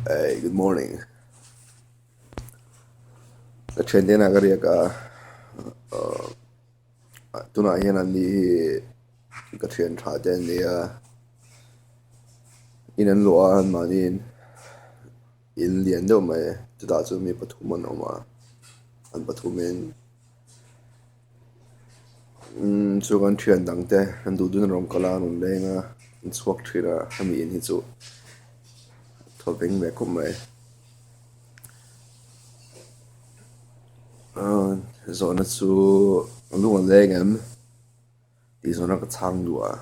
Hey, good morning. Ka thian te inah ka riak a, tunah hian an ni hi ka thian tha te an ni a, in an luah a anmahniin in lian deuh mai chutah chuan mi pathum an awm a, an pathumin umm chu kan thian dang te an duh duhin an rawn kal a an rawn leng a an chhuak thin a hemi in hi chu thaw veng ve khawp mai. Zawhna chu lung a leng em tih zawhna ka chhang duh a.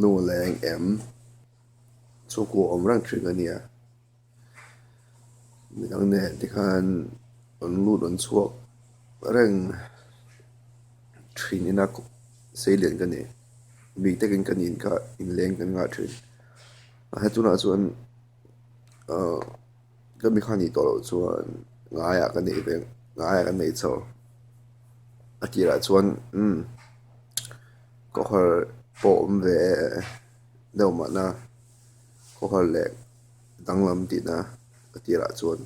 Lung a leng em chhungkua awm reng thin ka nia. Midang nen te khan rawn lut rawn chhuak reng thin ina seilian ka ni. Bik takin ka nin kha inleng kan ngah thin. Mahse tunah chuan ahh ka mi kha nih tawh loh chuan ngaiah ka neih ve ngaiah ka neih chho. A tirah chuan umm kawhhar pawh awm ve deuh mahna kawhhar leh danglam tihna a tirah chuan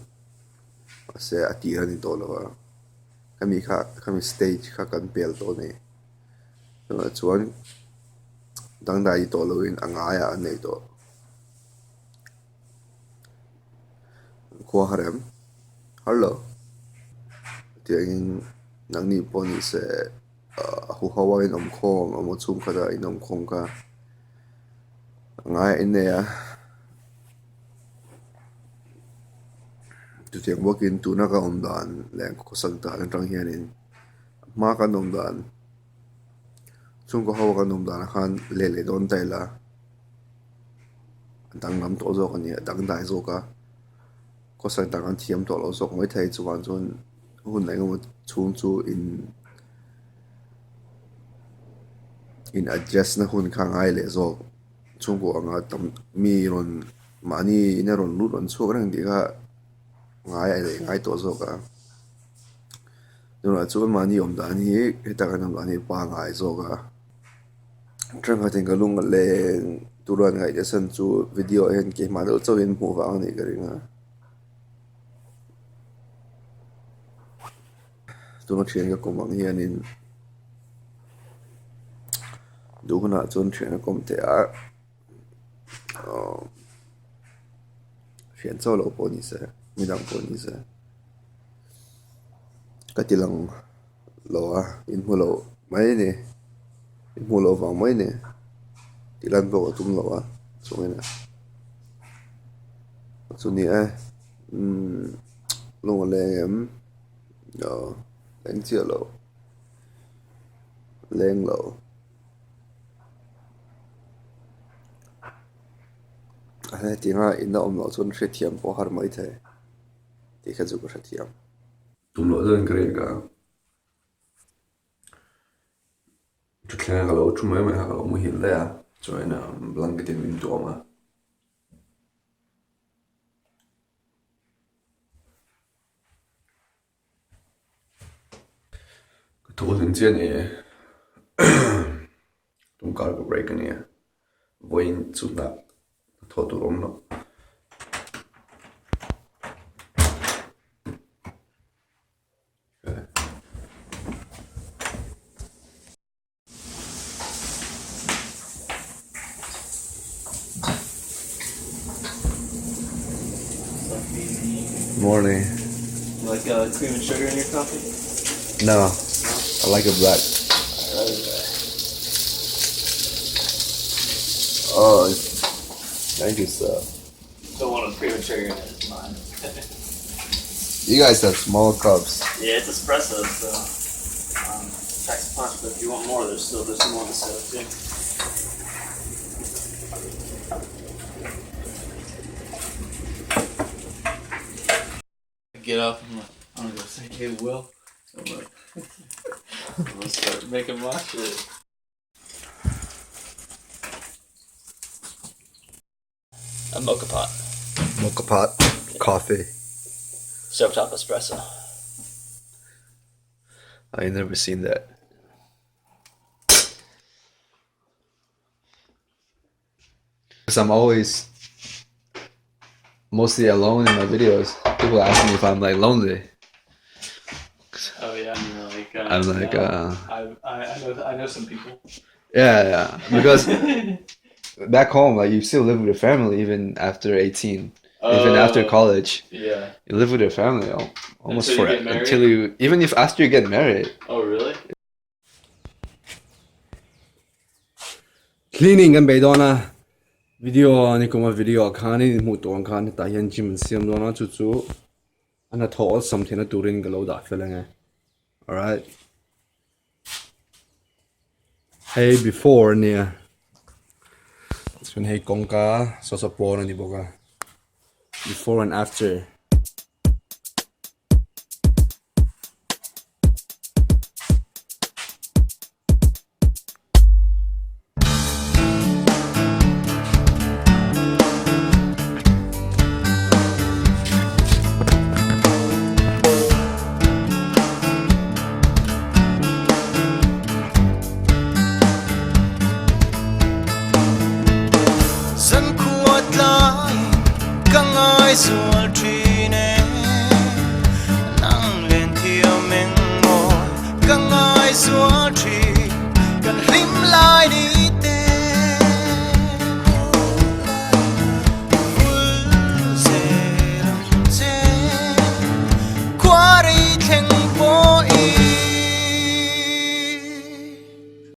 mahse a tir a ni tawh lo a khami kha khami stage kha kan pel tawh a ni tunah chuan dangdai ni tawh loin a ngaiah an nei tawh khua har em har lo tiangin nangni pawh ni se a huho a inawm khawm a maw chhungkhat a inawm khawm kha a ngaiah in nei a chutiang bawkin tuna ka awm dan leh khawsak dan atang hianin hma kan awm dan chhungkaw ho kan awm danah khan leh leh dawn ta ila a danglam tawh zawk a ni a dangdai zawk a khawsak dan an thiam tawh loh zawk maithei chuvang chuan hun engemaw chhung chu in in adjust na hun kha a ngai leh zawk chhungkaw anga tam mi rawn mahni ina rawn lut rawn chhuak reng tih kha ngai a leh ngai tawh zawk a tunah chuan mahni awm dan hi heta kan awm dan hi pangngai zawk a thenkhatin ka lung a leng tura an ngaih nasa chu video ah hian keimah deuh chauhin hmuh vang a nih ka ring a. Tuna thian ka kawm ang hianin duh hunah chuan thian a kawm theih a aww thian chauh loh pawh ni se midang pawh ni se ka ti lang lo a in hmu loh mai a ni in hmuh loh vang mai a ni tih lan pawh ka tum lo a chungin chu ni e umm lung a leng em aw leng chiah lo leng lo a hetianga in a awm loh chuan hrethiam pawh a har mai thei tih kha chu ka hrethiam. Tum loh chuan ka riak a thutthleng ah ka lo thu mai mai a ka lo muhil daih a chuan blanket in min tuam a. Ka thu hlim chiah a ni e tumkar ka break a nia vawiin chu hnah thawh tur awm lo. Morning. You like uh, cream and sugar in your coffee? No, I like it black. Oh, thank you, sir. The one with cream and sugar in it is mine. You guys have small cups. Yeah, it's espresso, so um, packs a punch. But if you want more, there's still there's some more to sell too. I get up. I'm like, I'm gonna go say, hey, Will. I'm like, I'm gonna start making my shit. A mocha pot. Mocha pot coffee. Soap top espresso. I never seen that. Cause I'm always mostly alone in my videos. People ask me if I'm like lonely. Oh yeah, you're like uh, I'm like no, uh I, I I know I know some people. yeah, yeah. Because back home, like you still live with your family even after 18, even after Oh college. yeah, You live with your family almost until you for get until married. you even if after you get married. Oh really? Cleaning kan bei dawn a, video ni kuma video ah khan in hmuh tawh ang khan hetah hian gym an siam dawn a chu chu a hnathawh awlsam theihna turin ka lo dah fel ange alright hei before ania chuan hei kawngka saw saw pawn a ni bawk a before and after.